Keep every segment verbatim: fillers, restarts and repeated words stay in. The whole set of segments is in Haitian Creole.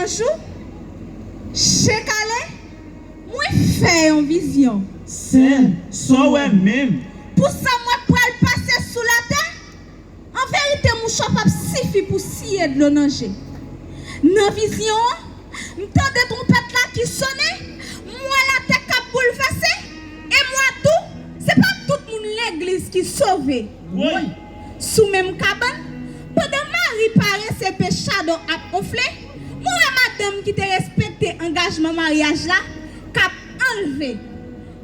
Yon jou, chen kale, mwen fè yon vizyon. Sè, sa w wè menm? Pou sa m wè pral pase sou latè, an verite, mouchwa p ap sifi pou siye dlo nan je. Nan vizyon an, m tande twonpèt la ki sonnen, m wè latè k ap boulvèse, e m wè tou, se pa tout moun legliz ki sove. Woy! Sou menm kabann, pandan mari parese epe chadò ap wonfle, mwen wè madanm ki te respekte angajman maryaj la k ap anlve.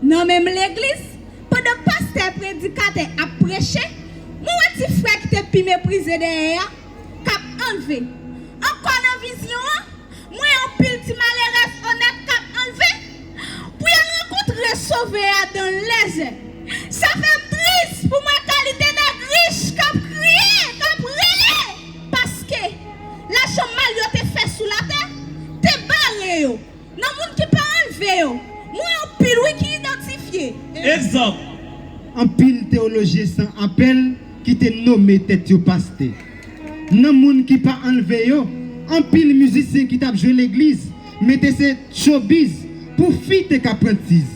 Nan menm legliz, pandan pastè predikatè ap preche, mwen wè ti frè ki te pi meprize dèyè a k ap anlve. Ankò nan vizyon an, mwen anpil ti malerèz onèt k ap anlve pou y al rankontre Sovè a dan lèzè. Sa fè m tris pou m wè kalite nèg rich k ap kriye, k ap rele, paske lajan mal yo te fè sou latè te bare yo. Nan moun ki pa anlve yo, mwen anpil wi ki idantifye. Egzanp. Anpil teyolojyen san apèl ki te nome tèt yo pastè. Nan moun ki pa anlve yo, anpil mizisyen ki t ap jwe legliz, men te se showbiz pou fi te ka pran tiz.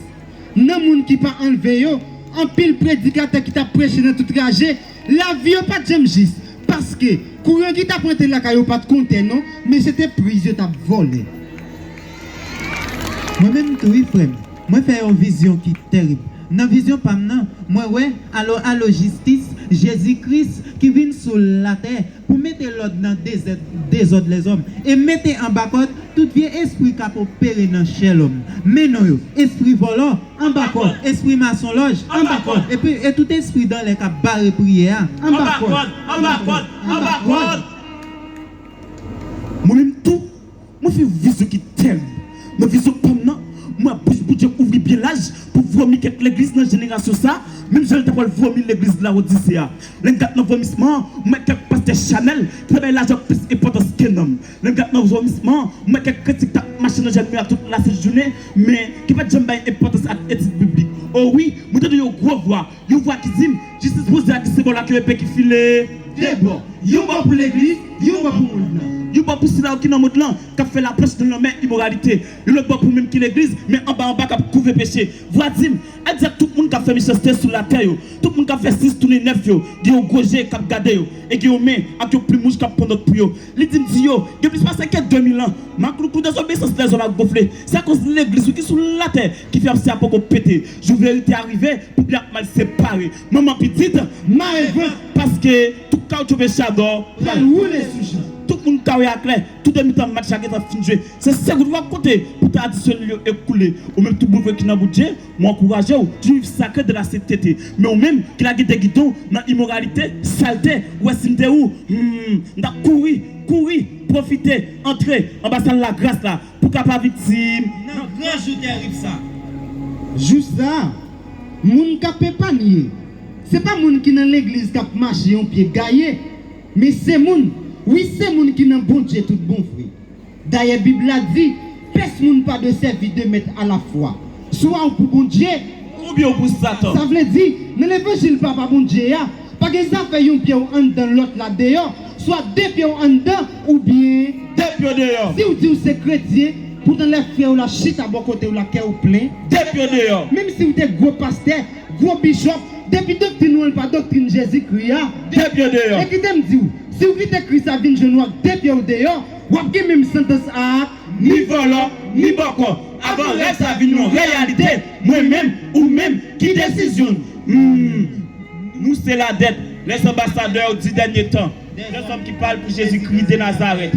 Nan moun ki pa anlve yo, anpil predikatè ki t ap preche nan tout raje, lavi yo pa t janm jis, paske kouran ki t ap rantre lakay yo pa t kontè non, men se te priz yo t ap vòlè. Mwen menm tou wi frè m, mwen fè yon vizyon ki tèrib. Nan vizyon pa m nan, mwen wè alo alo jistis, Jezi Kris ki vin sou latè pou mete lòd nan dezè- dezòd lèzòm e mete anba kòd tout vye espri k ap opere nan chè lòm. Men non yo, espri vòlò, anba kòd, espri masonlòj, anba kòd, epi e tout espri dan lè k ap bare priyè a, anba kòd, anba kòd, anba kòd. Mwen menm tou, mwen fè yon vizyon ki tèrib. Nan vizyon pa m nan, mwen wè bouch Bondye ouvri byen laj pou vòmi kèk legliz nan jenerasyon sa a, menm jan l ta pral vòmi legliz Laodise a. Lè n gad nan vòmisman an, mwen wè kèk pastè chanèl ki ta bay lajan plis enpòtans ke nanm. Lè n gad nan vòmisman an, mwen wè kèk kretyen ki t ap mache nan jèn mwen ak tout lasent jounen, men ki pa t janm bay enpòtans ak etid biblik. O wi, mwen tande yon gwo vwa, yon vwa ki di m, jistis poze ak se bò la ke epe ki file de bò. Yon bò pou legliz, yon bò pou mond lan. Yon bò pou sila yo ki nan mond lan, k ap fè laplanch nan lanmè imoralite. Yon lòt bò pou menm ki legliz, men anba anba k ap kouve peche. Vwa di m, egzak tout moun k ap fè mechanste sou latè yo, tout moun k ap fè sis tounen nèf yo, gen yon gwo je k ap gade yo, e gen yon men ak yon plim wouj k ap pran nòt pou yo. Li di m di yo, gen plis pase ke de mil an, maklouklou dezobeyisans lèzòm ap gonfle. Se akoz legliz wi ki sou latè ki fè apse a poko pete. Jou verite a rive, pou byen ak mal separe. Manman pitit, mare vant, paske tout kawotchou pechadò pral woule sou jan. Tout moun ka wè aklè, tout demi tan match la gentan fin jwe. Se sèl gout w ap konte pou tradisyonèl yo ekoule. Ou menm tout boulve ki nan bout je, mwen ankouraje w, toujou viv sakre de la sentete. Men ou menm ki lage de gidon nan imoralite, salte, ou wè si m te ou, hmm, m t ap kouri, kouri, pwofite, antre anba sal lagras la pou ka pa viktim nan gran jou tèrib sa. Jou sa, moun k ap epanye, se pa moun ki nan legliz k ap mache yon pye gaye, men se moun, wi, se moun ki nan Bondye tout bon vre. Dayè, Bib la di, pès moun pa dwe sèvi de mèt alafwa, swa ou pou Bondye, oubyen ou pou Satan. Sa vle di, nan levanjil Papa Bondye a, pa gen zafè yon pye w anndan lòt la deyò, swa de pye w anndan oubyen de pye w deyò. Si w di w se kretyen, poutan lè frè w la chita bò kote w la, kè w plen, de pye w deyò. Menm si w te gwo pastè, gwo bishòp, depi doktrin ou an pa doktrin Jezikri a, de pye w deyò. E kite m di w, si w kite Kris la vin jwenn ou ak de pye w deyò, w ap gen menm santans ak ni vòlò, ni bòkò. Avan rèv sa vin yon reyalite, mwen menm, ou menm, ki desizyon n? Hmm. Nou se ladèt, les ambassadeurs du dernier temps, des hommes qui parlent pour Jésus-Christ de Nazareth.